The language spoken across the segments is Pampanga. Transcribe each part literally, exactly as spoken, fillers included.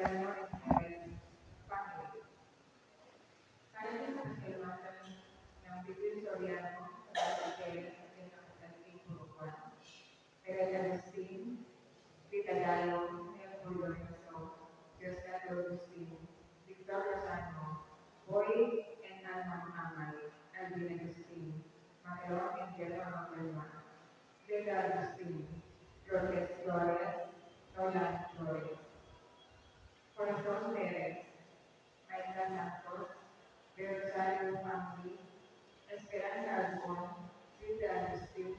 Soriano and Perez family. Para sa pasalamatan ng Bituin Soriano sa Barangay Perez at ng Kapitan King Buruan, Perez Agustin, Rita Dayo, Nel Lorenzo, Diosdado Agustin, Victor Lozano, Boy and Alma Mamay, Alvin Agustin, Marilyn and Germa Magalma, Linda Agustin, Lourdes Flores, Nolan Flores, Corazon Perez, Maika Santos, Del Rosario family, Esperanza Albon, Linda Agustin,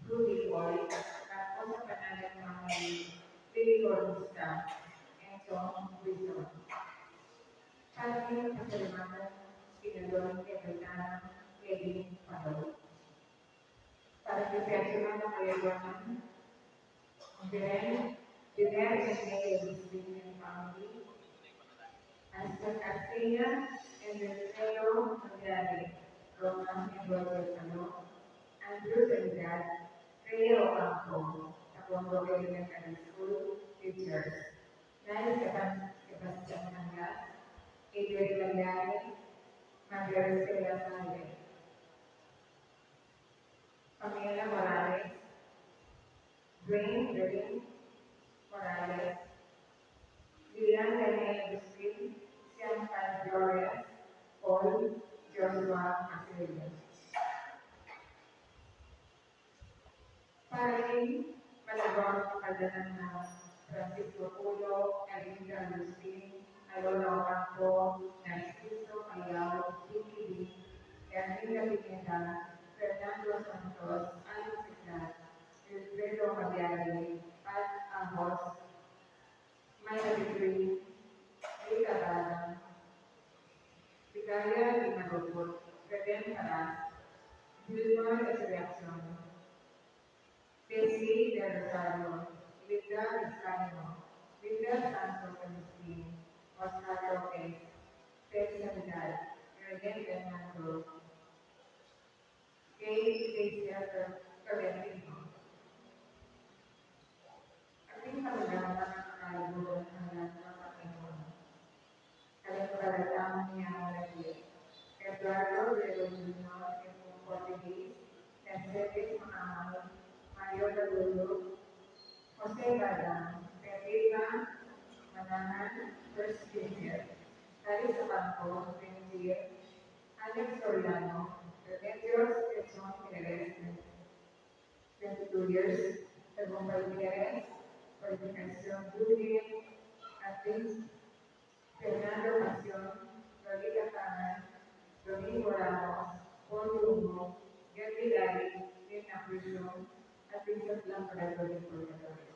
Rudy Boy, at sa pangalan ng mga Lily Coronista, Enzo Rizzo. Para sa pasalamatan, Senador Cayetano Kevin Parol. Para sa Senador Cayetano, Beren, Beren and Mary Agustin and family, Aston Arcea and Alfredo Andrade, Roman and Roger Cano, Andrew Trinidad, Rhea Ocampo, Tacuango Elementary School teachers, Nai Seban-, Sebastian Canlas, Adrian Malyari, Maria Estela Salve, Pamela Morales, Dwayne Dwayne Morales, Lilian Rene Agustin, Sian Pan Flores, Paul Joshua Masilio. Para king Malabon, kapadanan na Francisco Culo, Erlinda Agustin, Alona Ocampo, Narciso Callao, Vicky Lee, Erlinda Pineda, Fernando Santos, Alex Isla, Wilfredo Mabiari, Pat Ahos, Myra Victory, Rita Bala, Vicaria Lima Robot, Reden Paras, Vilma Resurreccion, Bessie Del Rosario, Linda Vizcaino, Linda Santos Agustin, Oscar Lopez, Felix Navidad, Reden Fernando, Kay Gracia Tolentino. Ating panumbalik sa kaluguran ng anak ng Panginoon. Kaluguran ng Panginoon, Eduardo Guerrero Junior, Edmund Portuguese, Mercedes Maamay, Mario Galulo, Jose Badang, Petrina Mananan, First Junior, Carlos Ocampo, Benjir, Alex Soriano, Remedios Quezon Perez, twenty-two years, Tagumpay Perez, Bonifacio Duque, Atis, Fernando Pasion, Lolita Tangan, Domingo Ramos, Paul Lugo, Gabby Lali, Lina Crucio, at Vincent Lamparato de Purgatorio.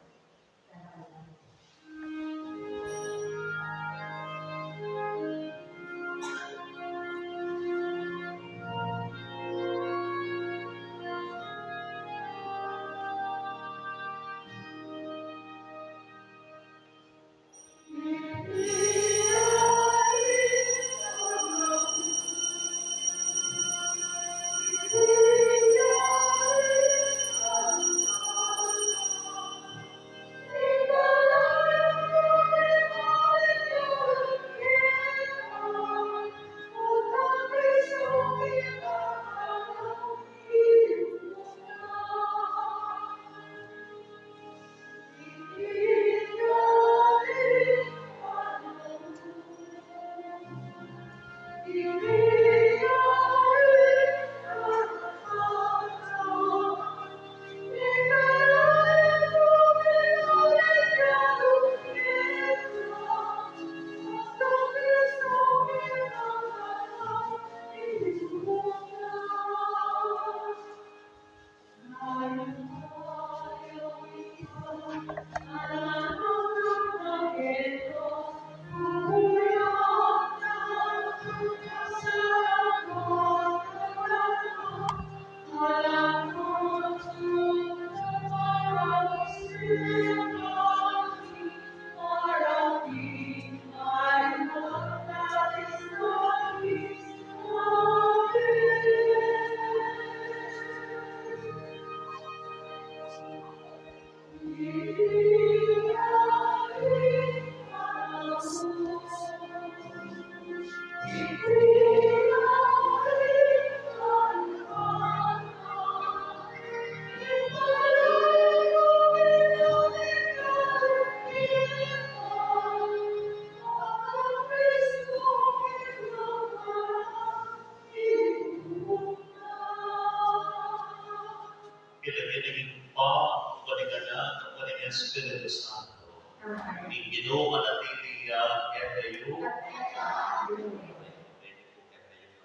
Ibpa, ampo ning Anak, ampo ning Espiritu Santo. Amen. Ing Ginu manatili ya kekayu. At kekayu. Manatili kekayu.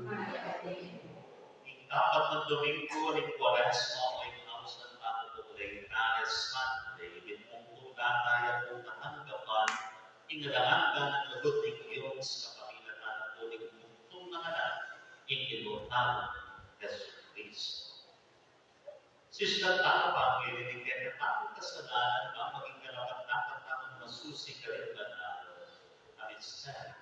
Manatili. Ing kapat a Dominggu ning Kuaresma, o ing Ausan Tamu Tuklay Sunday, ing mungkul na taya pung katanggapan ing alang angga nang lugud ning Dios kapamilatan na ning bugtung nang Anak, ing Ginu tamung Jesucristo. Sisian tamu, pangilinan ing kekatamung kasalanan, bang maging karapat-dapat tamung masusi karing banal a misteryo.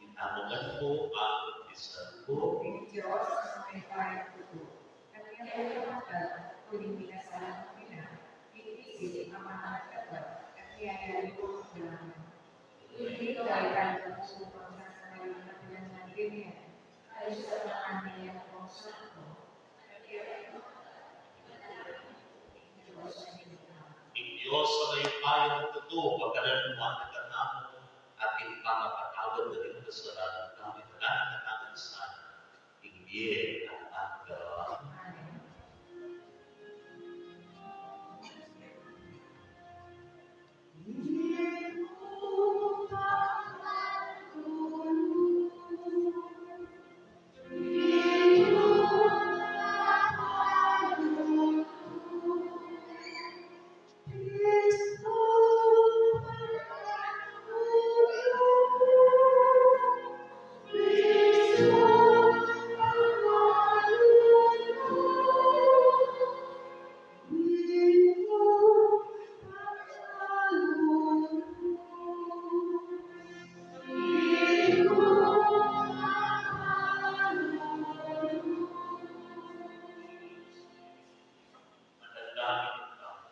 Itamu ngan pu, pagkumpisan ku king Dios a mayupayang tutu, at king kekatamu, uling pinasalamatan ku na ing Espiritu a Maligaya, at iyayari ku ing kekatamu. Ing kekatamu, pagkumpisan ku na ring banal a misteryo. Ing Dios a mayupayang tutu, pagkalagwan na katamu at ing pamapatawad na ring kasalanan tamu, idala na katamu sana king bie alang angga. Manalangin tamu.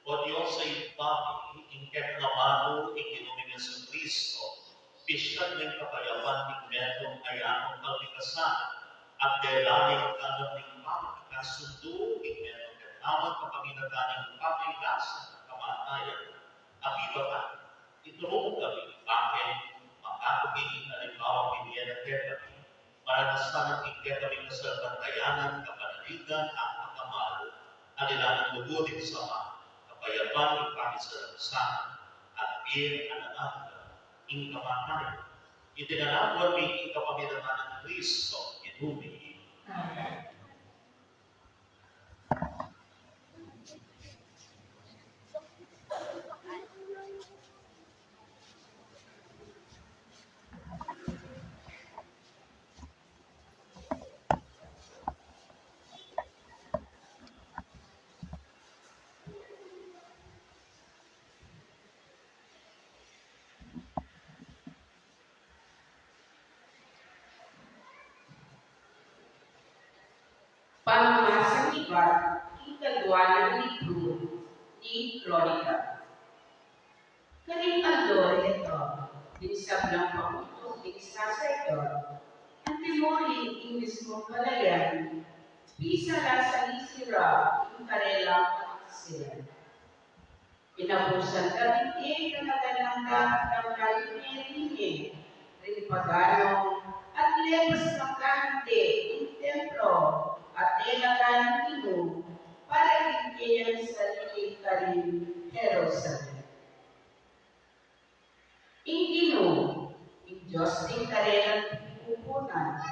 O Dios a Ibpa mi, ing kekang amanu, ing Ginu ming Jesucristo, pisyag ning kapayapan ning metung a yatu king kalikasan, at dela ning kanan ning pamagkasundu ning metung kekang amanu kapamilatan ning pamagkasundu ning kamatayan, a mibatan, iturung kami bakit makatuging alibawa pin ya na kekami, para na sana ing kekaming kasalpantayanan, kapanaligan, at pagmamale, aliwa ning lugud ning Sama, kapayapan ning pamisalamatan, at bie alang angga ing kamatayan. Iti ngan ing kapamilatan nang Kristo, Ginu mi. Amen. Panumasang ibat king kadua nang libru ning Kronika. Karing aldo a ito, ding sablang pangutung ding saserdot, anti murin ing mismung balayan, pisalasalisi ra ing karelang pagkasisian. Inabusan da ring e kanaganang dapat a kalinge-linge ring pagano, at lebus makante ing templo a telaga ning Ginu para king keyang sarili karin Jerusalem. Ing Ginu, ing Dios ning karelang pigpupunan,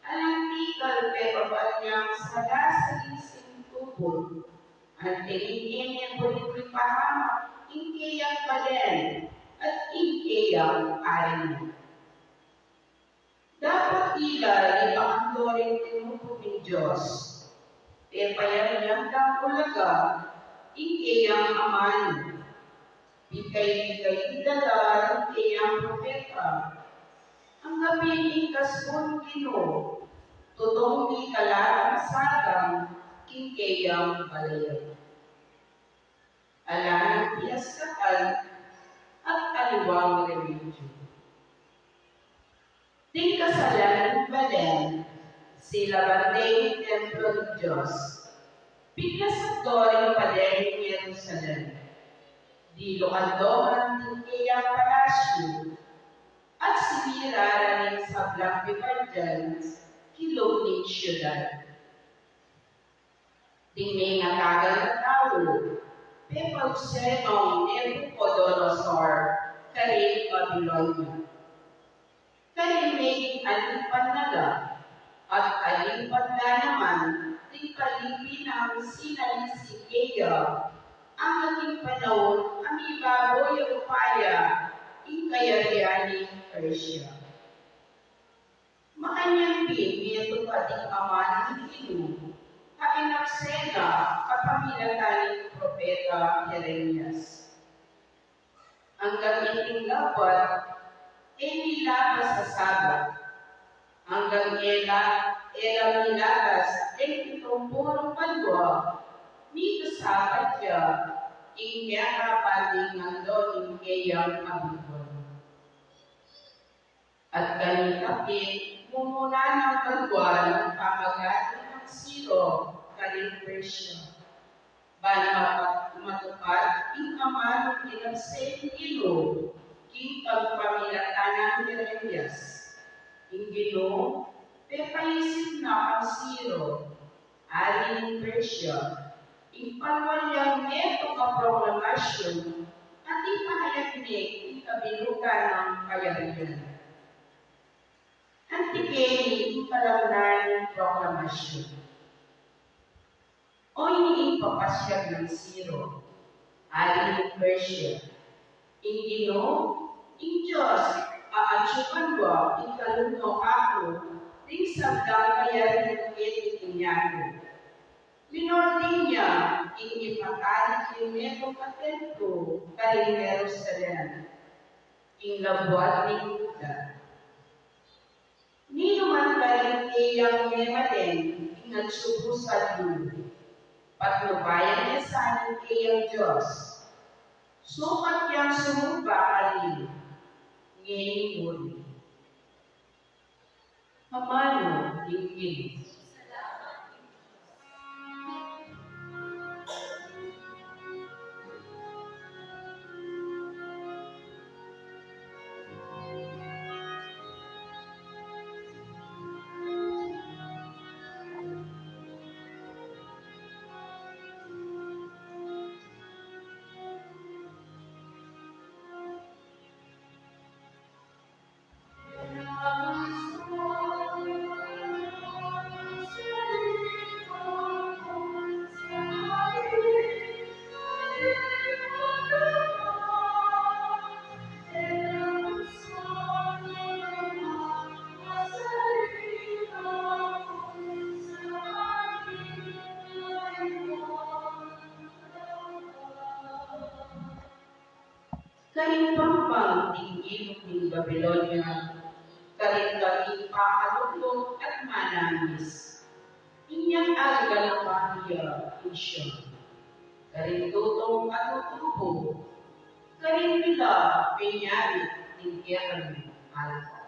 alang tikal pepabal yang salasalising tubud, anti ning e ne buring ipahamak ing keyang balen at ing keyang arinan. Dapot ila ring aldo ring tinutu ning Dios, pepayaman yang dang ulaga ing keyang amanu. Bigay-bigay da la ring keyang propeta, angga pin ing kasbun Ginu, tutung mikalansang king keyang balayan. Ala nang piyaskatan at aliwang remedyu. Ding kasalan ning balen, silaban de ing templo ning Dios, piglasak do ring paden ning Jerusalem. Dilukan do man ding keyang palasyu, at sinira ra ring sablang pipardian, kilub ning siudad. Ding mengatagal a tau, pepausenong Nabucodonosor karing Babilonia. Karing meging alipan na la, at alipan la naman ding palipi nang sinalisi keya, anggang king panaun a mibago ya upaya ing kayarian ning Persia. Makanyan pin, metung pa ding amanu ning Ginu a inakse na kapamilatan ning propeta Jeremias. Anggang iting labat e milabas a Sabat, anggang e la, e la milabas deng pitung pulu't banua, mikasabat ya ing kekabanding aldo ning keyang abidwan. At kanita pin, mumuna nang banua ning pamagari nang Ciro karing Persia, ban mapat-, matupad ing amanung inakse ning Ginu king kapamilatan nang Jeremias. Ing Ginu pepaisip na kang Ciro, ari ning Persia, ing palual yang metung a proklamasyun at ipahayag ne king kabilugan nang kayarian. Anti keni ing kalangunan ning proklamasyun. O ini ing papasyag nang Ciro, ari ning Persia, ing Ginu, ing Dios a atsu banua, ikalub no kaku ding sablang kayarian keti king yagu. Linordin ya ing ipatari king metung a templu karing Jerusalem, ing labuad ning Juda. Ninuman karing keyang memaleng ing atsu pusad lu, patnubayan ya sa ning keyang Dios, sukat yang sumumba kari, ngeni muri. Amanu ning Ginu. Karing pampang ning ilug ning Babilonia, karing kami pakalukluk at manangis. Inyang alga na kami ya ing Sion, karing tutung a tutubu, karing pila penyabi ning kekami alta.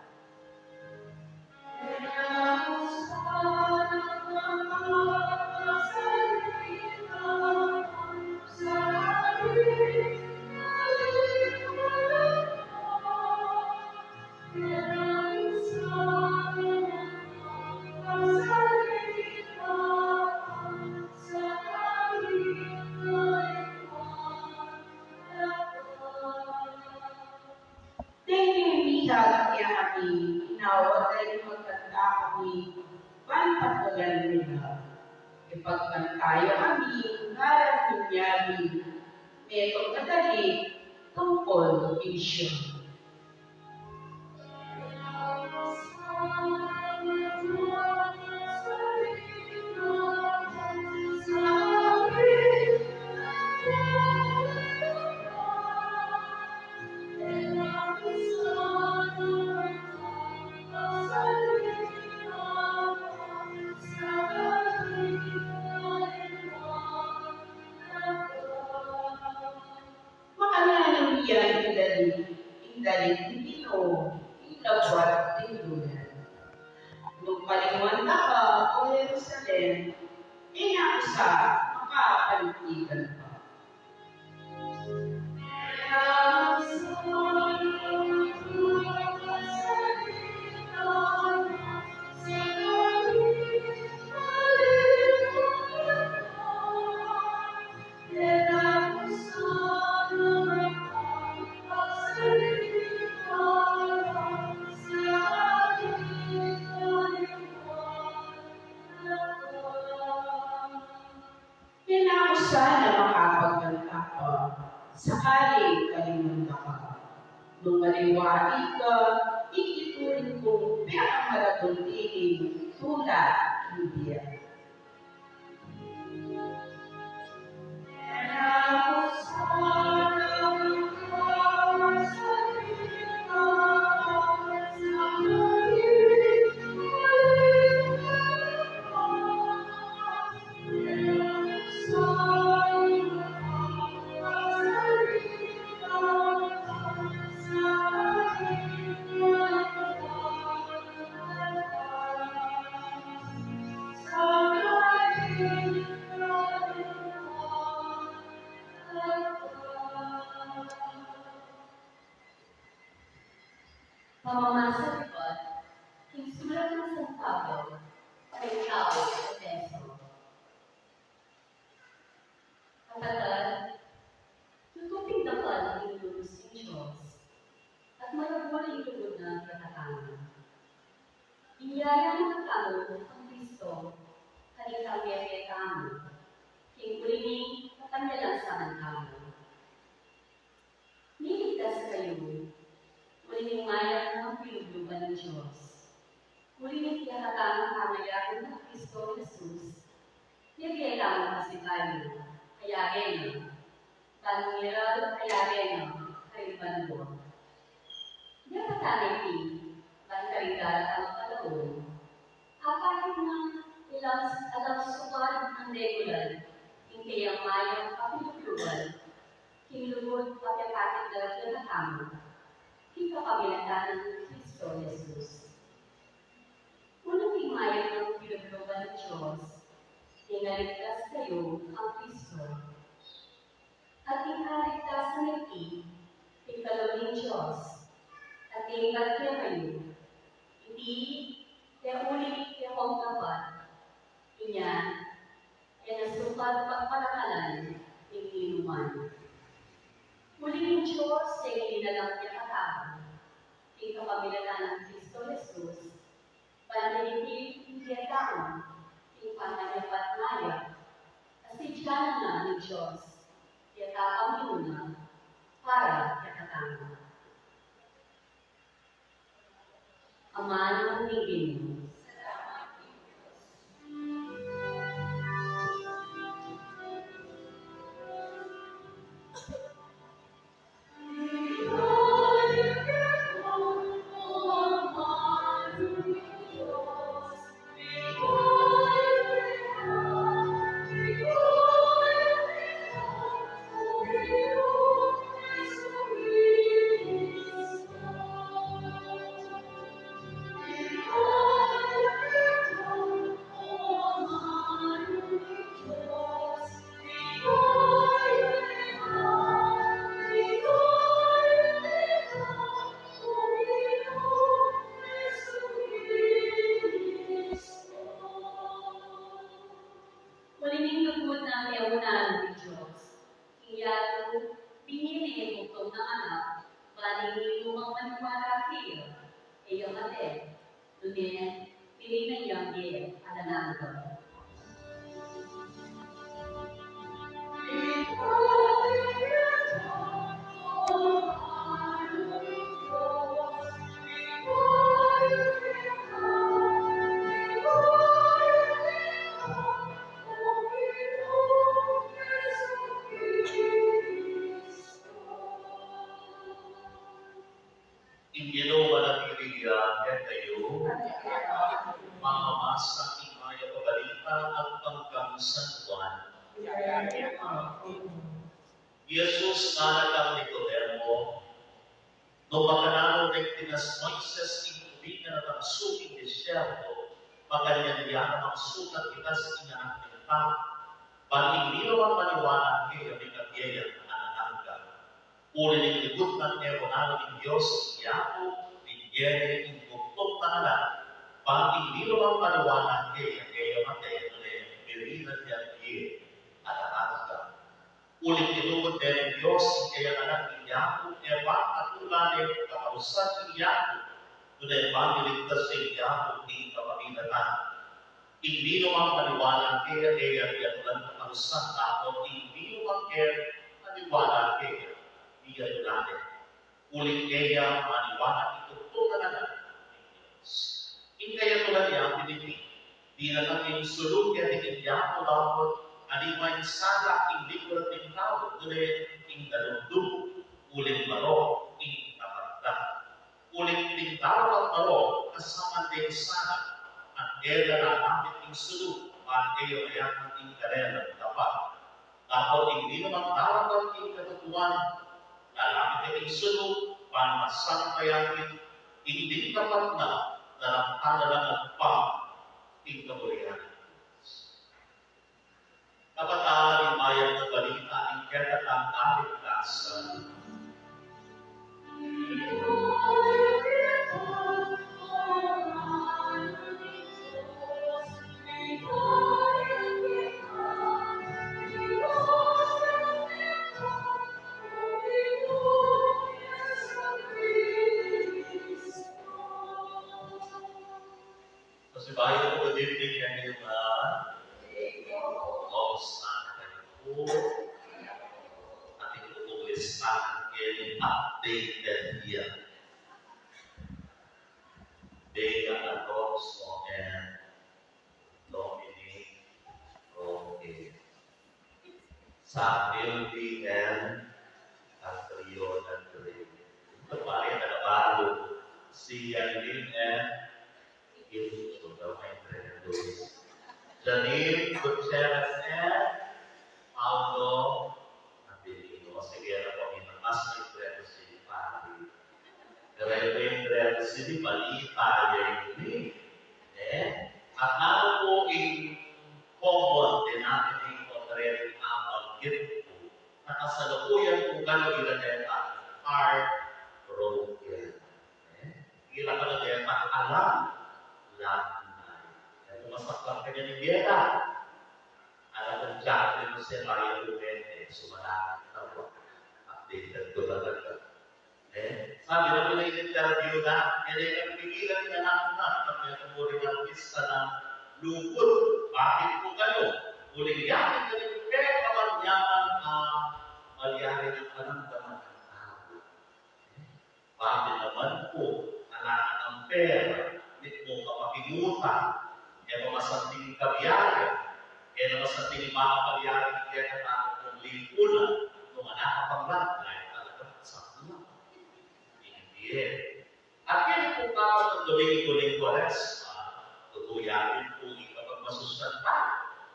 Deng mihag kekami, inawat da ring magkanta kami, ban patulan mi la. Ipagkanta yu kami ing ngaran ning yabi, metung a dali tungkul king Sion. Makananu ya ing dali, ing dali ning Ginu, ing labuad ning dulan. Nung palinguan da ka, O Jerusalem, e na ku sa makapanitigan pa. Sana makapagkanta ka, sakali kalimunda ka. Nung aliwa ika, ikituring kung pekamaragul ding tula king bie. Pamamasa liwat king sulat nang San Pablo kay taga Efeso. Kapatad, tutu pin dakal ing lugud ning Dios, at maragul ing lugud na kekatamu. Inya ya kekatamu nang Kristo, karing pamie tamu, king uli ning kapanyalansaman tamu. Miligtas kayu, uli ning mayap nang pilubluban ning Dios. Uli ning kekatamung pamayagun nang Kristo Jesus, mebie tamu pasibayu, kaya reni, ban miral kaya reni, karing banua. Dapat tane iti, ban karing darating a panaun, apatut nang ilang, alang sukad nang regular, ing kayang mayap a pilubluban, king lugud a pepatid na kekatamu, king kapamilatan nang Kristo Jesus. Nung ing mayap nang pilubluban ning Dios, ing aligtas kayu kang Kristo. At ing kaligtasan a iti, ing kalub ning Dios, at ing bat kekayu, iti, e uli king pamagkat, inya, e na sukat pagparangalan ning ninuman. Uli ning Dios, e linalang ya katamu, king kapamilatan nang Kristo Jesus, ban mibie tamu ing pamanyapat-mayap a sidyanan na ning Dios, ya Tatang minuna para kekatamu. Amanu ning Ginu. Uli ning lugud na meuna ning Dios, ing yatu, binye ne king bugtung nang Anak, ban ing minumang maniwala keya, e ya mate, nune mirinan yang bie alang angga. Ing Ginu manatili ya kekayu. Pamamasa king Mayap a Balita agpang kang San Juan. I Jesus ngana kang Nicodemo, nu makananu reng tinas Moises ing kumingan at angsu king desierto, makanyan ya nang angsu at tinas ing Anak ning Tau, ban ing minumang maniwala keya mekabie yang alang angga. Uli ning lugud nang meuna ning Dios ing yatu, binye ne ing bugtung nang Anak, ban ing minumang maniwala keya e ya mate, nune mirinan yang bie alang angga. Uling tinukud ne ning Dios ing kayang Anak ing yatu, e ba katula ne kakarusan ing yatu, nune ba miligtas ing yatu king kapamilatan na. Ing ninumang maniwala keya, e ya yatulan kaparusan, dapot ing ninumang e maniwala keya, e yatulan ne. Uling e ya maniwala king tugtug a ngana ning Dios. Ing kayatulan ya, pin iti, dinatang ing sulu keti king yatu, dapot aliwa ing sala king lingua ning tau, nune ing dalugdug, uling marok ing tapat da. Uling ing tau a marok, kasaman deng sala, at e da lalapit king sulu, ban e ya mayakit ing karelang tapat. Dapot ing ninumang darapat king katutuan, lalapit ya king sulu, ban masambayan ing ding tapat na, daraptan na lang agpang ing kamulian. Kapatad, ing mayap a balita ning kekatang kaligtasan. Pasibayu ku, good evening, everyone. Kumusta na kayu pu? Atin ku pung listahan keni, updated ya. Bea Alonso and Dominic Roque. Sa L B N at Rio Landry. Ito pare, nagabalo. Si Yanlin and Gilbert, may Andres. Janine Gutierrez and Paulo Abilino. Sige na po, may nakas na yung Andres si Pari. Pero yung Andres, hindi balita yan, eh. Eh? At nanu po ing common denominator king apat a grupo? Nakasalukuyan po kanu ing heartbroken. Eh? Ila ka na deta alam, lahat na. Kaya kung masaktan ka niya ni Beta, alam kong Jacqueline Jose Maria Dumente, sumalangit na po. Updated ko talaga. Eh, sabi na pala yung interview na, e na kami pigilan ning anak na, pag may tumuri ng artista na lugud, bakit po kayo? Uling yakin na rin, pero kamanyaman, ah, malyari ng panamdaman ng tao. Bakit naman po, anak ng pera, di po kapag-inutang, e pa masanting kabiyahe, e na masanting makapagyaring kaya katapos ng lingkunan, nung anak kapag-, talagang sakit. Hindi eh. At yan po nga ang Domingo ning Kuwaresma, tutuyarin po ito kapag masustansyal.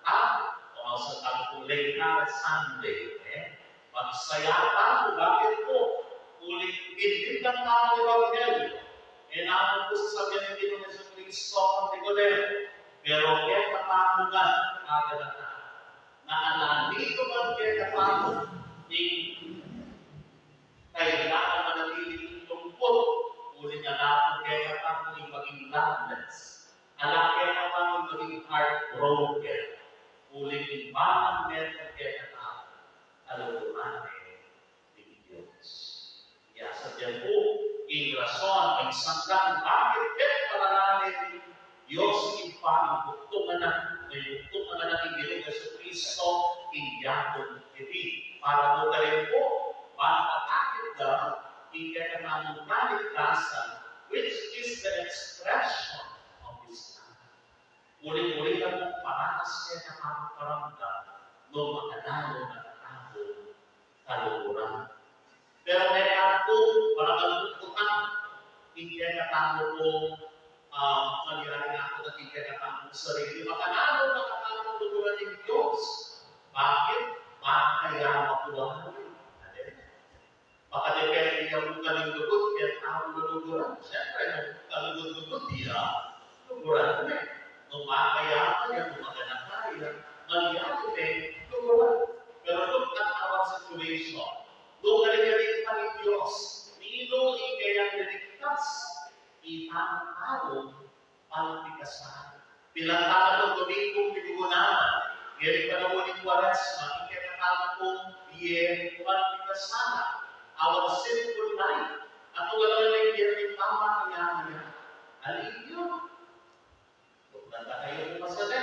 Ah, o masustansyal po late Sunday, eh? Magsaya tamu, bakit po? Uling ing tanda ning Ebanghelyo, e namu po sasabian ing Ginung Jesucristo kang Nicodemo, pero kekatamu ngan, agad na, na ala ninu man kekatamu ning kailangan manatili king lungkut, uling ala po kekatamu ning maging gladness. Ala kekatamu ning maging heartbroken, uling ing bang metung kekatamu, kaluguran ne ning Dios. Ya, sadya pu ing rason, ing sangkan bakit pepalalanan ning Dios ing Ibpa ning bugtung a Anak, ning bugtung a Anak ning Ginung Jesucristo, ing yatu keti. Para pu karin pu, ban mapatakit da ing kekatamung kaligtasan, which is the expression of His love. Uli-uli na pung paranas kekatamu paramdam, nung makadalung na tamu kaluguran. Pero kaya po, para magbukutan, ing kekatamu pung, ah, malyari na pu, ing kekatamu pung sarili, makananu na katamu luguran ning Dios? Bakit? Bakit kaya makuha? Makadepende ya pu karing lugud kaya tamu luluguran. Siyempre, nung kalugud-lugud ya, luguran ne. Nung makayaman ya, nung maganaka ya, malyari ne, luguran. Pero look at our situation. Nung kaligtasan ning Dios, ninu ing kayang liligtas? Ing tau palpikasan. Pinantalan nung Domingong Pigugnahan, ngeni panaun ning Kuwaresma, ing kekatamu pung bie palpikasan. Our sinful life. At wala na rin bie ning tama, kaya, kaya. Alin yun? Kung nanda kayo po masabi,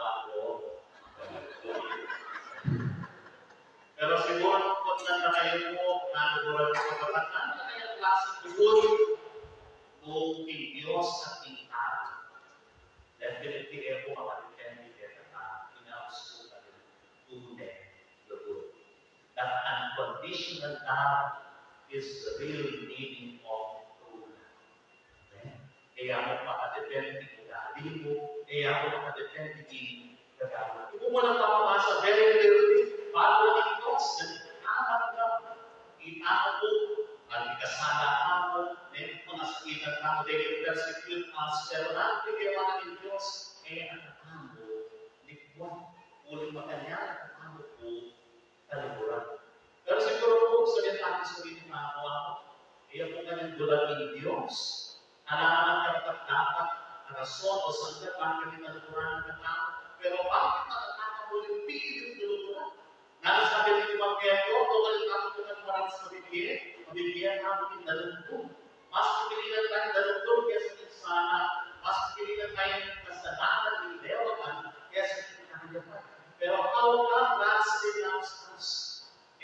Pakuan ko. Pero siguro, kung nanda kayu pu, naguguran ko kapatid, nanda kayu klase pu, kung king Dios at king tau. Definitely, e pu makadepende keta, inaus pu kami tune lugud. That unconditional love is the real meaning of true love. Eh? E ya mu makadepende king ugali mu, e ya mu makadepende king gagawa. Ibu mu na pamamasa very clearly, balu ning Dios, nagtatanggap, itamu, magkasala tamu, ne, pangasakitan tamu, they will persecute us, pero nanu ing gewa ning Dios, e, ang tamu, likwan, uling makanyan ang tamu pu, kaluguran. Pero siguro pu, sabian natin sa dito na ako, e ya pu kanyang bulag ing Dios. Alangan nang karapat-dapat a rason o sanggapan kami kaluguran ng tau. Pero bakit matatapang uling pilit kaluguran? Nanu sabi ning Ebanghelyo, tumalikdan tamu pu king maranus a mabibie, mabibie tamu king dalungdung. Maski pilinan tayang dalungdung kesa king sala, maski pilinan tayang kasalanan ning lewakan kesa king kayapan. Pero how God vastly loves us.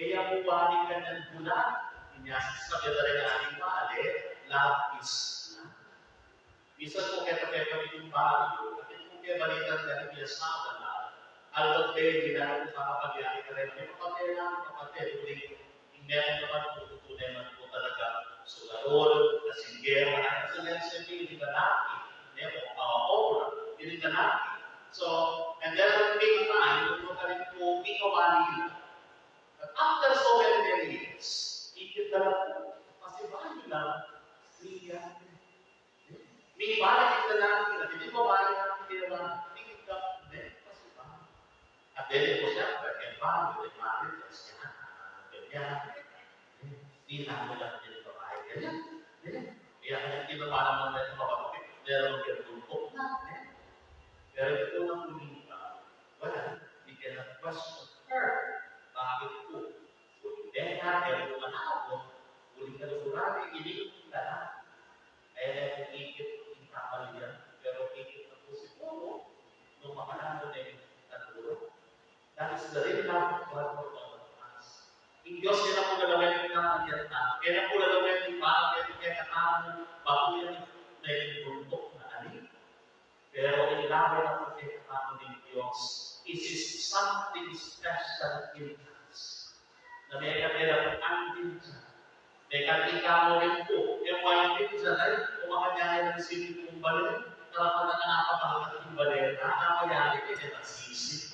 E ya mu wari kanyang bulag, inya sasabian da ring aliwa, ale, love is love. Minsan pu keta-keta mi king baryu, atin pung kebalitan kami king sabana, aldo de, di na pu kakapagyari kareng, e, mapate na, mapate, uling, ing metung naman pu, tutu naman pu talaga, sugarol, lasinggera, e, sa next day, di na lagi, e, o, o, o, di na lagi. So, and then, may time, ing metung pu, di kawani na. But after so many, many years, ikit na lang pu, kasi bali lang, nangyari. Mibalik na lang, hindi pa balik ang pera, hindi ka, hindi. Dili ko siya, pero kaya ba, yung mga rin, kasi yan, ah, ganyan. Di na mo lang din babae, ganyan. Di, di ako yung kinapanaman na yung mabagpit, pero yung tumpok na, eh. Pero ito na po yung, ah, well, we cannot question her. Bakit po? Kung hindi nga, pero kung ano, kung hindi ka lugurado, hindi ka na. Kaya na yung ikit, yung kamalian, pero ikit na po siguro, nung makalalo na yung naturo. That is the real love of God for all of us. Ing Dios, kaya na po lalawen yung kamalian na. Kaya na po lalawen yung parang yung kaya katang, bago yan, na yung buntok na ali. Pero ing lawen na po kaya katang ning Dios, it is something special in us. Na may katera po ang Dios. May katita mo rin po, yung mga yung Dios, ay, kung makanyari ng sili kong balen, karapat na nakapagpalit ng balen, na, na mayari kayo na sisi.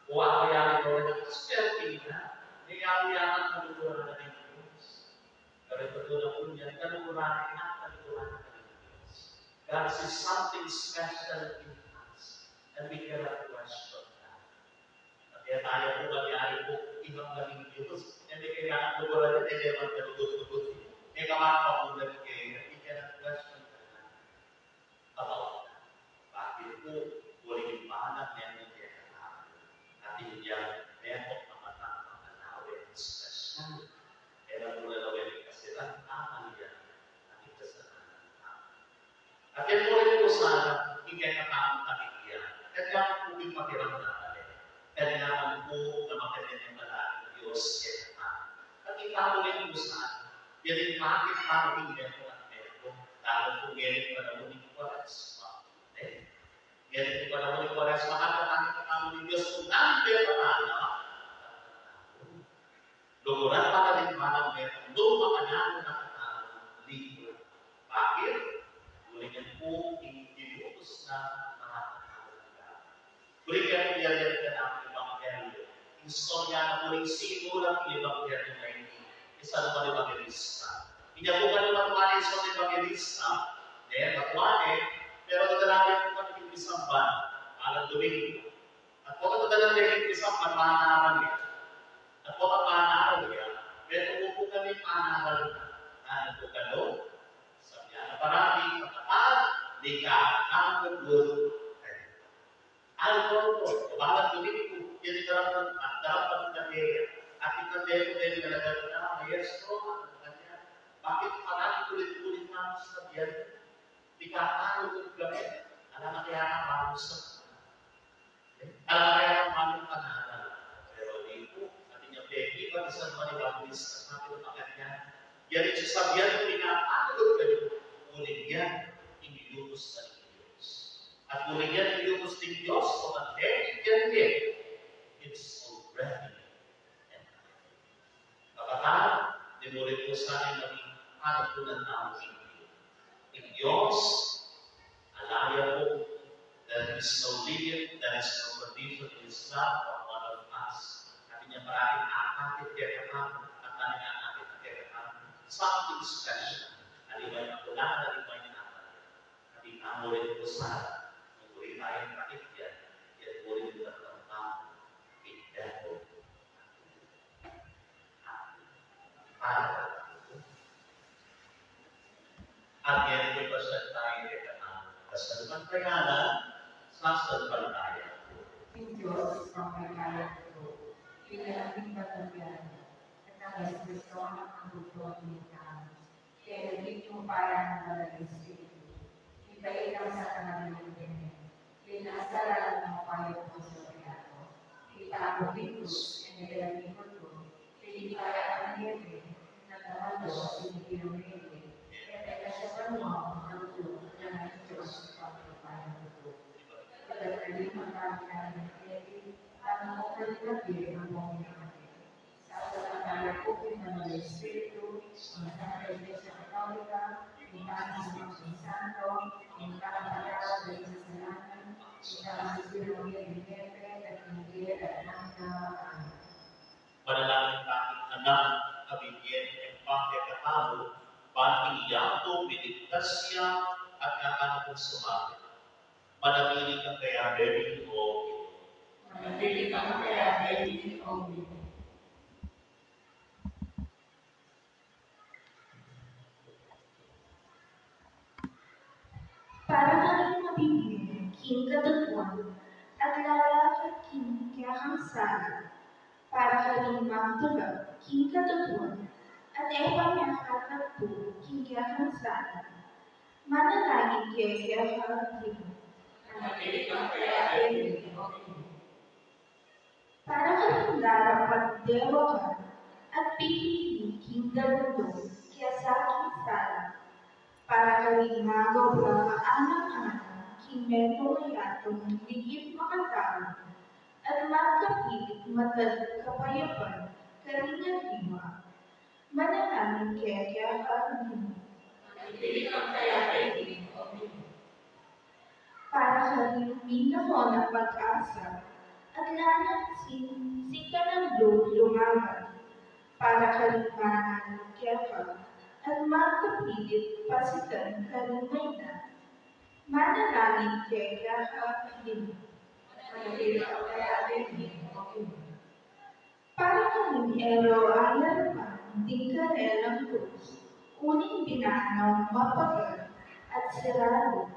O ako yan, ito rin ang swerte na, may ako yan ang kalukuran na ng Diyos. Pero ito po na po niya, kalukuran na, kalukuran na ng Diyos. God sees something special in us, and we cannot question that. At kaya tayo po, kanyari po, ibang naging Diyos, hindi kailangan lukuran na, hindi naman kalukuran. Hindi ka makapagulat kayo, we cannot question that. About that. Bakit po, uling manang meron kaya katao? At hindi yan, meron ang matang pangalawe, special. Kaya po lalawe kasi lang, tama niya, at ito sa kanang tao. At yan po rin po sana, hindi kaya katao takit yan. Kaya po yung pakiramdaman eh. Kanya man po na makanyan yung malaking Diyos kaya katao. At kita mo rin po sana, yan yung bakit parang hindi ako at meron. Lalo po ngayon yung panahon ng Kwaresma. Eh? Yan yung panahon ng Kwaresma, at ang panahon ng Diyos kung nandito pa tayo. Lukuran pa rin manang meron, lupa ka na ang nakatao, libre. Bakit? Uling yan po, inilutos na makakatao. Burikan niya rin ka ng Ebanghelyo. Istorya na po rin sinulat ng Ebanghelyo na ini. Isang mga evangelista. Inya po ka naman mga isang evangelista, eh, matuwa eh, pero nadalagan po kami yung isang ban, alam Domingo. At po katadalan din yung isang ban, pangalan niya. At po ang pangalan niya, pero po po kami pangalan na. Ano po ka doon? Sabi niya, na parati, kapatad, di ka nakagod. Ano po po? Balang Domingo, yan yung dapat, at dapat na kaya. At itang demo din talaga na, maestro, ano kanya? Bakit parang ulit-ulit na sa biyan? Di ka ano kung gabi? Alam na kaya na bago sa alam na kaya na paano pangalan? Pero di po, sabi niya, Becky, pati sa mga evangelista, sabi ko pa kanya, yan yung sasabihan ko, pinapanood kayo, uling yan, inilutos na ng Diyos. At uling yan, inilutos ng Diyos, kung ang Becky yan din, it's already an idol. Kapatad, di mo rin po sana maging anak po ng taong hindi. Ang Diyos, alaya po, there is no limit, there is no condition in His love for one of us. At niya maraming akakit kaya kami, at maraming akakit kaya kami, something special. Halimbawa, kulang, halimbawa, At ikaw mo rin po sana, kung uli tayong pakikyan, yan po rin ang pagkakamang pigyan ko. Para at ngayon po, pasal tayo kay Katangan. Pasalamatan tayo na, sasalpantaya. Ang Diyos, pampalaya ko, pinaging pagkakamang, at ang Espiritu ang pagkakamang. Kaya naging yung parang ng Espiritu. Kita ikang sa kanila yung Kaya nasa lahat ng upaya ko sa pagkako. Kita ko dito, and then ikot ko. Kaya kaya ang ngiti, natawa ko, sinigil ang ngiti. Kaya teka siya pa mo, ang tuto, na ang Diyos, pagpapaya ko. Pagkakalimang pagkain ng ngiti, ang mga kalipati, ang mga ngiti. Sa pagkakala ko, ang Espiritu, ang Santa Iglesia Katolika, ang Panginoon sa Santo, ang Panginoon sa Salamin, ang Panginoon sa Salamin, at ang Panginoon sa Salamin. Manalangin tang Anak a bibie ning pangkekatau, ban ing yatu miligtas ya at kakanakung sumapit. Manatili kang kaya, Bebi, o Para karing mabibie king katutuan at lalakad king kekang sala, para karing magtulak king katutuan at e pa mekatagpu king kekang sala. Manalangin keka, Ginu. Para karing darapat dewakan at pipili king dalung kesa king sala, para karing magobra alang-alang king metung a yatung ligip makatau at magkapilit matad kapayapan karing aliwa. Manalangin keka, Ginu. Para karing minakon a pag-asa at la nang sin-, sinta ng lub lumaban, para karing mananalig keka at magkapilit pasitan karing mayna. Manalangin keka, Ginu. Para karing e ra ayarapan ding karelang krus, uling binanaw mapagal at sirado.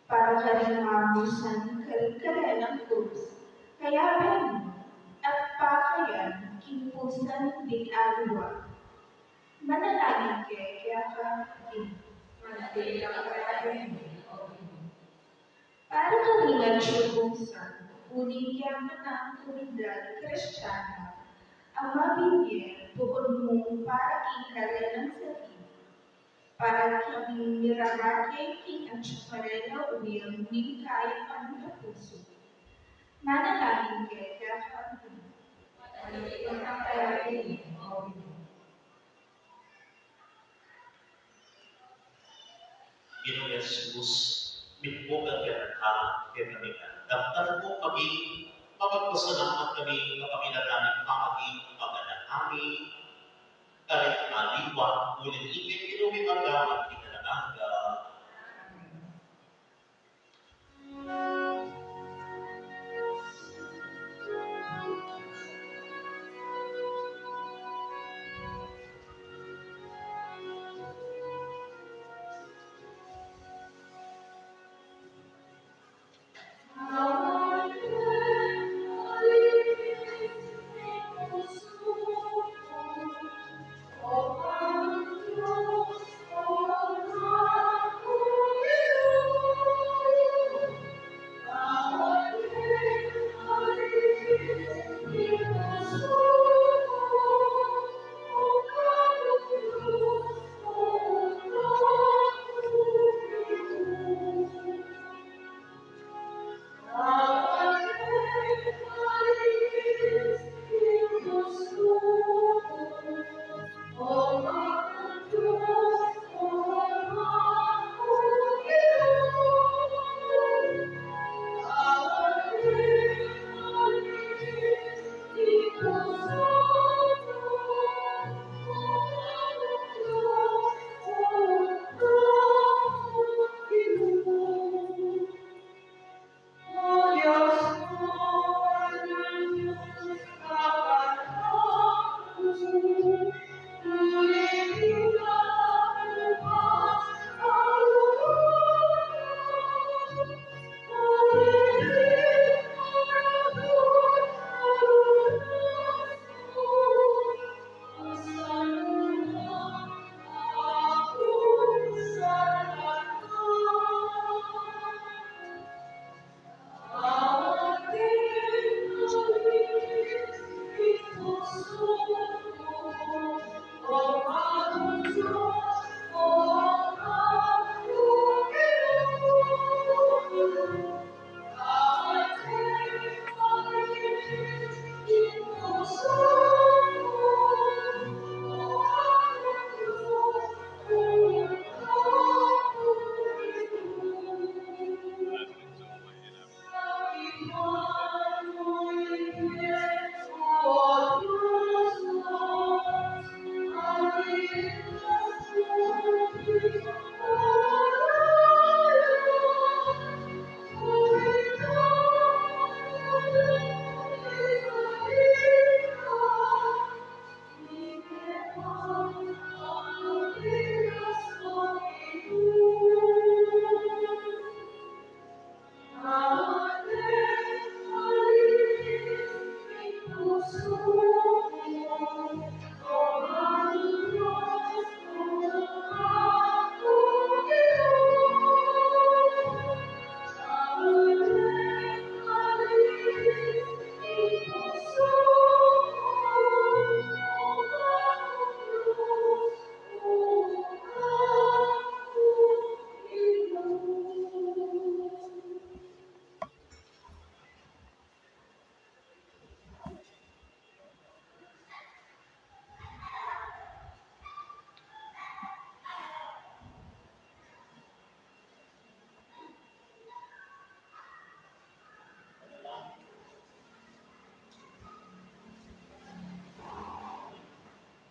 Para karing mamusan karing karelang krus, kayabe mu at pakayan king pusan ding aliwa. Manalangin keka, Ginu. Para karing atiu kung san, uling keng komunidad Kristiana a mabibie bukun mu para king karelang sarili, para king miragake king atiu karela uyang ning kayapan a pusu. Manalangin keka, Ginu. Ginu Jesus, mitmu ka king anak mu, kekami ngan. Daptan mu kami, mapagpasalamat kami, kapamilatan ning pamaging paganakan mi karing aliwa, uling ing Ginu mi magdamag king alang angga.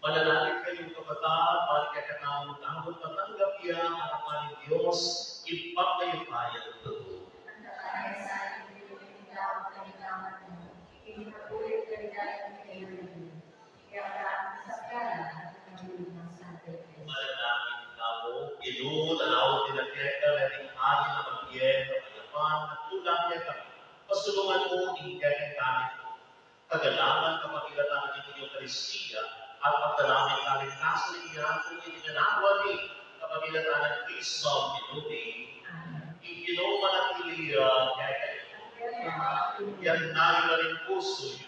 Manalangin kayu, kapatad, para kekatamung dapat matanggap ya king arapan ning Dios, Ibpang mayupayang tutu. Manalangin tamu, Ginu, lalawan mu kekami ding hangin a mabie, kapayapan, at tulang kekami. Pasulungan mu ing kekami kagalangan kapamilatan ning Eukaristia, at pagdalangin namin kasu niya kung itinanawa ni kapamilatan ng Kristo, Ginu mi. Ing Ginu manatili ya kekayu. Itas yu ring pusu yu.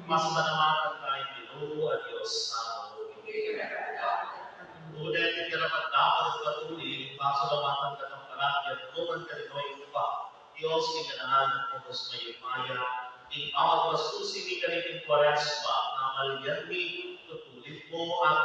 Pasalamatan taya ing Ginu a Dios tamu. Tunay ning karapat-dapat at patuli, pasalamatan ka nang parati at nukarin man, o Ibpa, Dios king alang angga, Ibpang mayupaya, ing pamagbastus mi kaniting Kuaresma, ngamalian mi king tulid mu at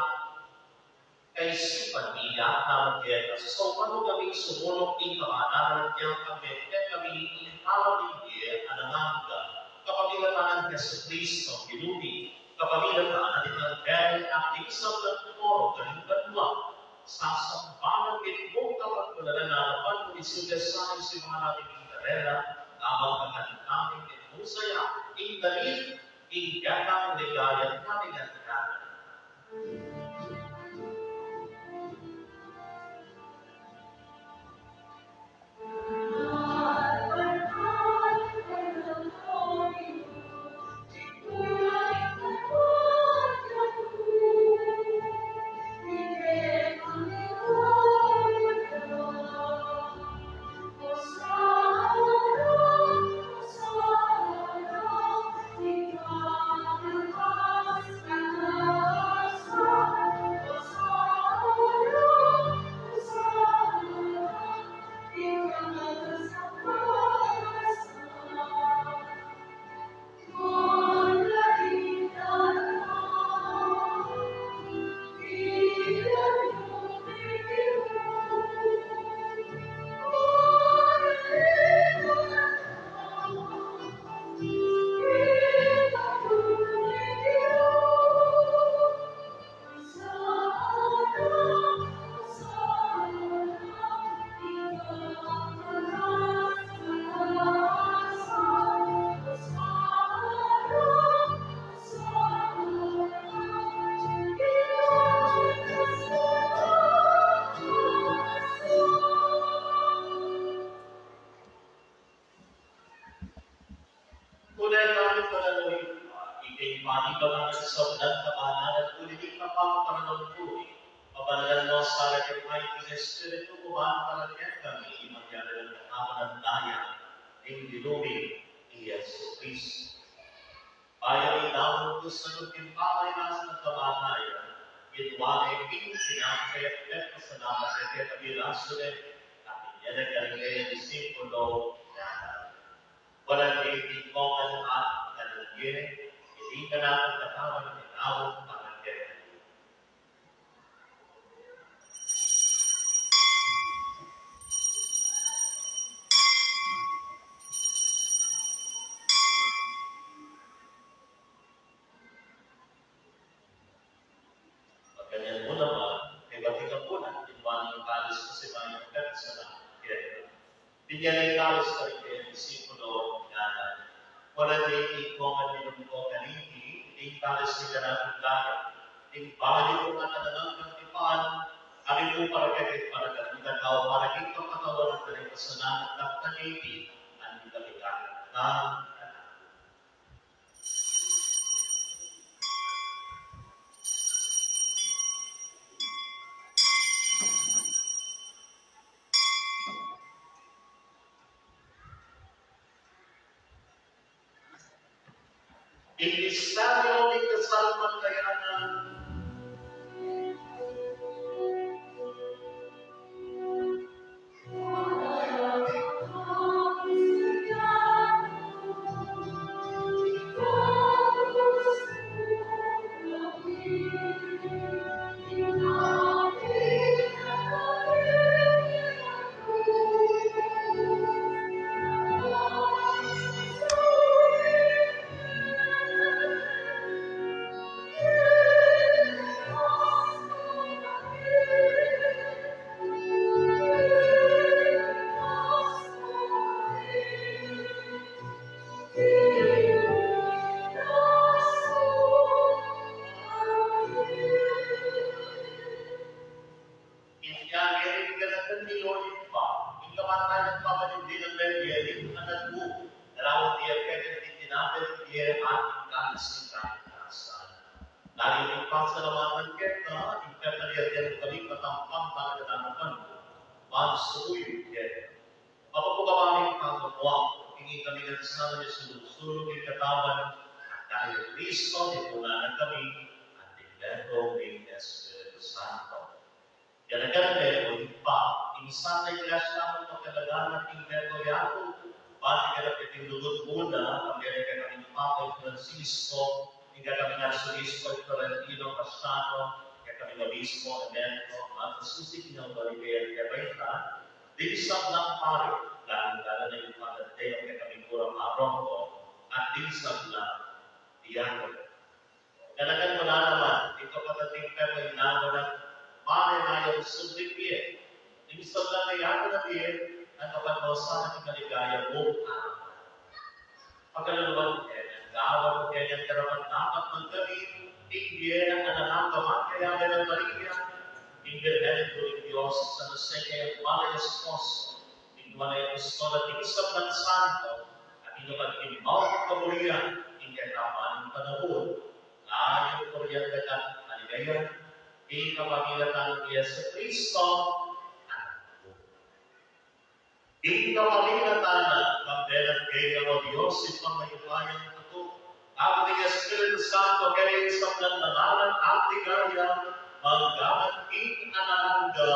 kaisipan mi, at nanu keta, sasaupan mu kaming sumulung king kabanalan, at kekami ing tala ning bie alang angga, kapamilatan nang Jesucristo, Ginu mi, kapamilatan na ning anghel at ning sablang koro karing banua. Sasamban mi ing kapagmulalan a arapan mu, ing sulyasang simana mi king karela, nang magkakanita mi king husaya, ing dalit, ing gatang ligaya, ing kaligaya. Tunay nang panaluin, ika ing panibanan ning sablang kabanalan, uli ning kapal para lungkuri. Pabanalan mu sa king Espiritu mu, para kekami maging pamananaya ning Ginu mi, i Jesucristo. Bayu ing daun, kusang king pamarinasa nang kamatayan, kinua ne ing tinape, nagpasalamat ya keka, pirasu ne, at inyane karing kayang disipulo, ngana: Kunan ye iti, at kanan ye, iti ing kanakung katawan a minaun para kekayu. Makanyan mu naman, mibatikan mu na ing kalis a simayupayang pepasalamat keka. Binye ne ing kalis karing kayang disipulo, ngana: Kunan ye iti, at minum kayu kaniti, iti ing kalis ning kanakung daya ning bayu at alang anggang tipan, a mibu para kekayu at para karing tau, para king kapatawaran da ring kasalanan. Kaniti, at ing kaligaya. Ing misteryu ning kasalpantayanan. Nagbu, darawat ya kekang tinabe, ya ating kalis ning kaligtasan. Dayang ing pasalamatan keka, ing peparian kami katampang para katanapan, magsuyud keka. Mapagpakaming pagkakuha, ing kami ngan sana ni sulu-sulu king katawan at daya ni Kristo, tipunan na kami at ing Espiritu Santo. Ganakan me, o Ibpa, ing Santa Iglesia mu, pagkalagana king Purgatorio, bati ka na piting lugud muna, pamere ka kaming Papa Francisco, ing kakaming Arsobispo Florentino Casiano, ing kakaming Obispo Emerito, magsususi king kaligaya, ing kabaitan, ding sablang pari, lalung-lalu na ing Padre Teo, ing kakaming kura paroko, at ding sablang diakono. Ganakan mu la naman, ing kapatad ming Pepe Inago na, pare na yang subling bie. Ing sablang diakono na bie, nang kapanausan na king kaligaya mung arapan. Pakaluluan ke, gawan ke, karapat-dapat manggamit ing bie nang alang angga mangkayabe nang Maria, ing Birhen ning Dios, San Jose, kayang pala esposo, ing nuan a apostol at ing sablang santo, at ing kapagkimbawang kaburian, ing kekaman ning panaun, layun purian daka at aligayan, king kapamilatan nang Jesucristo, Anak mu. Ing kapamilatan na, kambe na keka, o Dios, Ibpang mayupayang tutu, at ning Espiritu Santo, keka ing sablang ngalan at ligaya, mangga man king alang angga.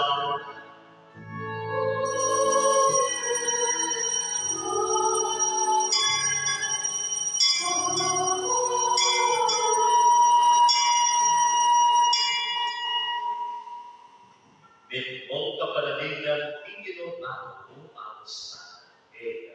Mitmung kapanalig ing Ginu, at mamuta sa keka.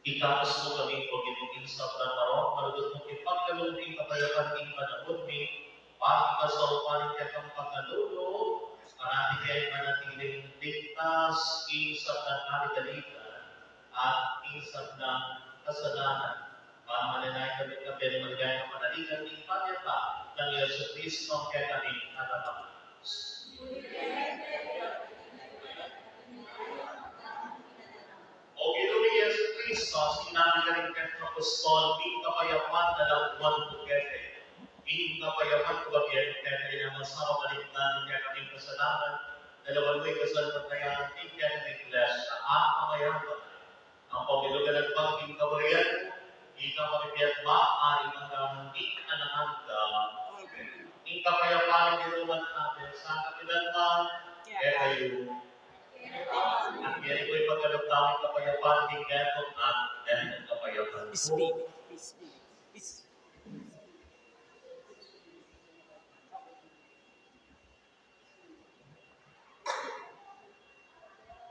Ikabus mu kami, O Ginu, king sablang marok, malugud mung ipagkalub ing kapayapan king panaun mi, pati kasaupan ning kekang pangalulu, parati keng manatiling ligtas king sablang kaligaligan at king sablang kasalanan. Pamanayan kami, kambe ning maligayang kapanaligan ning panyatang nang Jesucristo, kekami at Anak. O Ginu ming Jesucristo, sinabi mu karing kekang apostol, ing kapayapan na lakwan ku kekayu, ing kapayapan ku babie ku kekayu, nanu man ing kaligtasan ning kekaming kasalanan, lawan mu ing kasalpantayanan ning kekaming Iglesia, at pamayapan na ning pamilug a nagpang king kaburian mu, ika pamipiat ma, ari mangga man king alang angga. Ing kapayapan ning Ginu manatili sa kapilan man kekayu. Ang kapayapan ning Ginoong at ning kapayapan ko. Speak. Speak. Speak.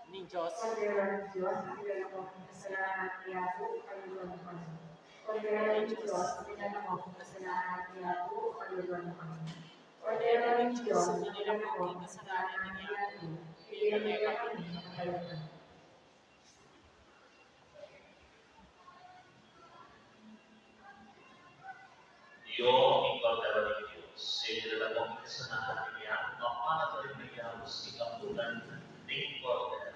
Ning Dios. Kordero ning Dios, ang nagpapawi king kasalanan ning mundo, patawaran mo kami. Kordero ning Dios, ang nagpapawi king kasalanan ning mundo, patawaran mo kami. Kordero ning Dios, ang nagpapawi king kasalanan ning mundo, bigyan mo kami ng kapayapaan. Io ing Kordero ning Dios, e dinala king kasalanan ning mundo, mapalad ing mayayabus king kamumulan ning Kordero.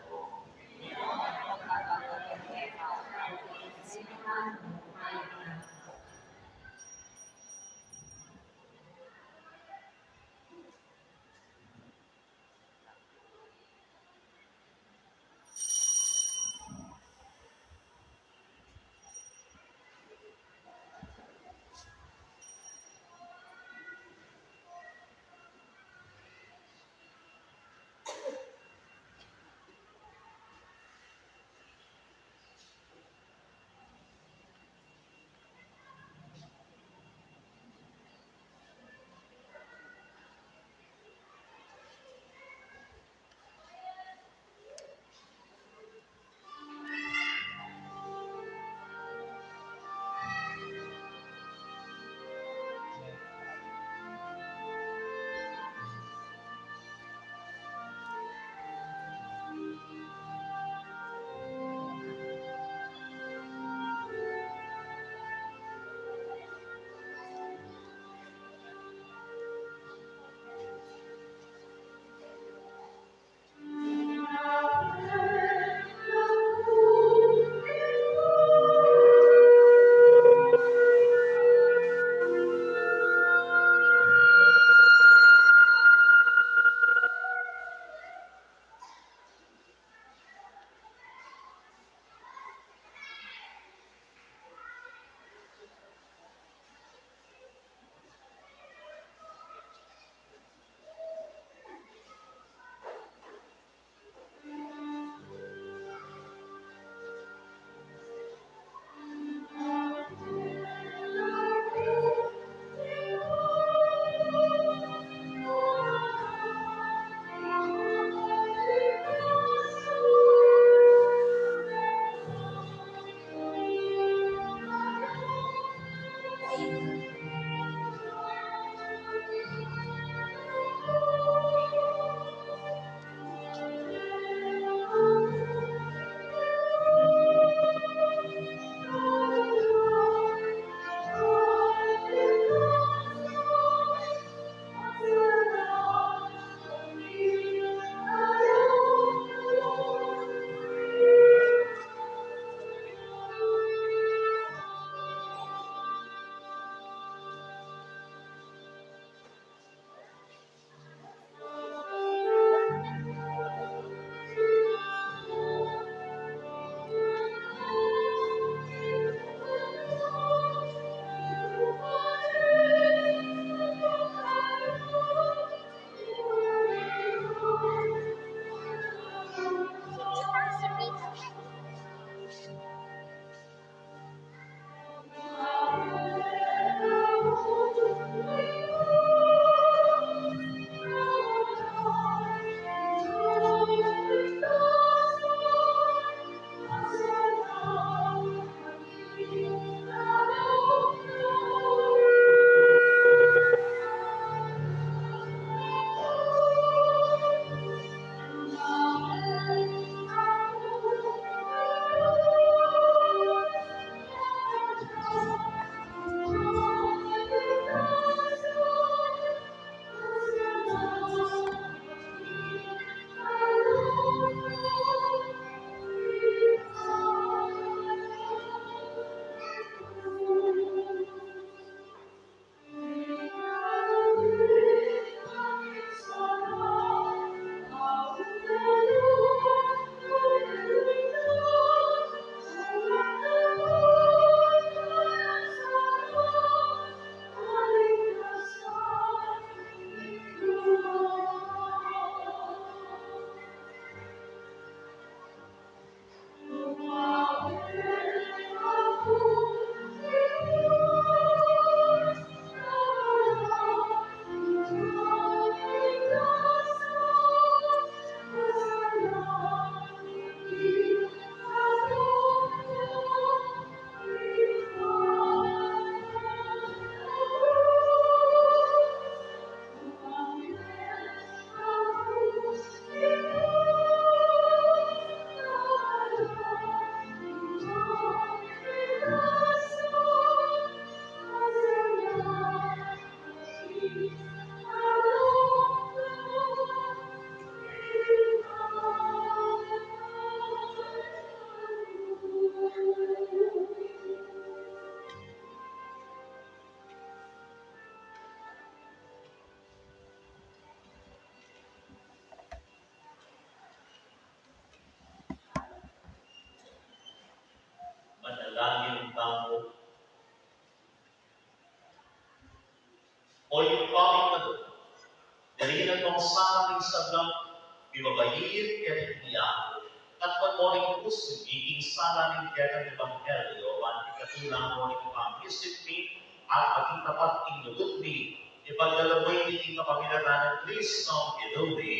Kaya king Yaku, katmuan mu ring pusu mi ing sala ning kekang ebanghelyo, ban ikatulang mu ring pamisip mi, at maging tapat ing lugud mi, ipagdalum mi king kapamilatan nang Kristong Ginu mi.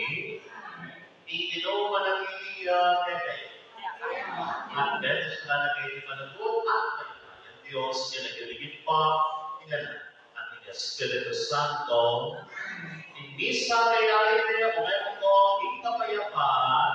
Ing Ginu manatili ya kekayu. At bendisyunan na kayu ning manugud at mayupayang Dios, ing Ibpa, ing Anak, at ing Espiritu Santo. Ing misa a kayari ne, o meron ko ing kapayapan,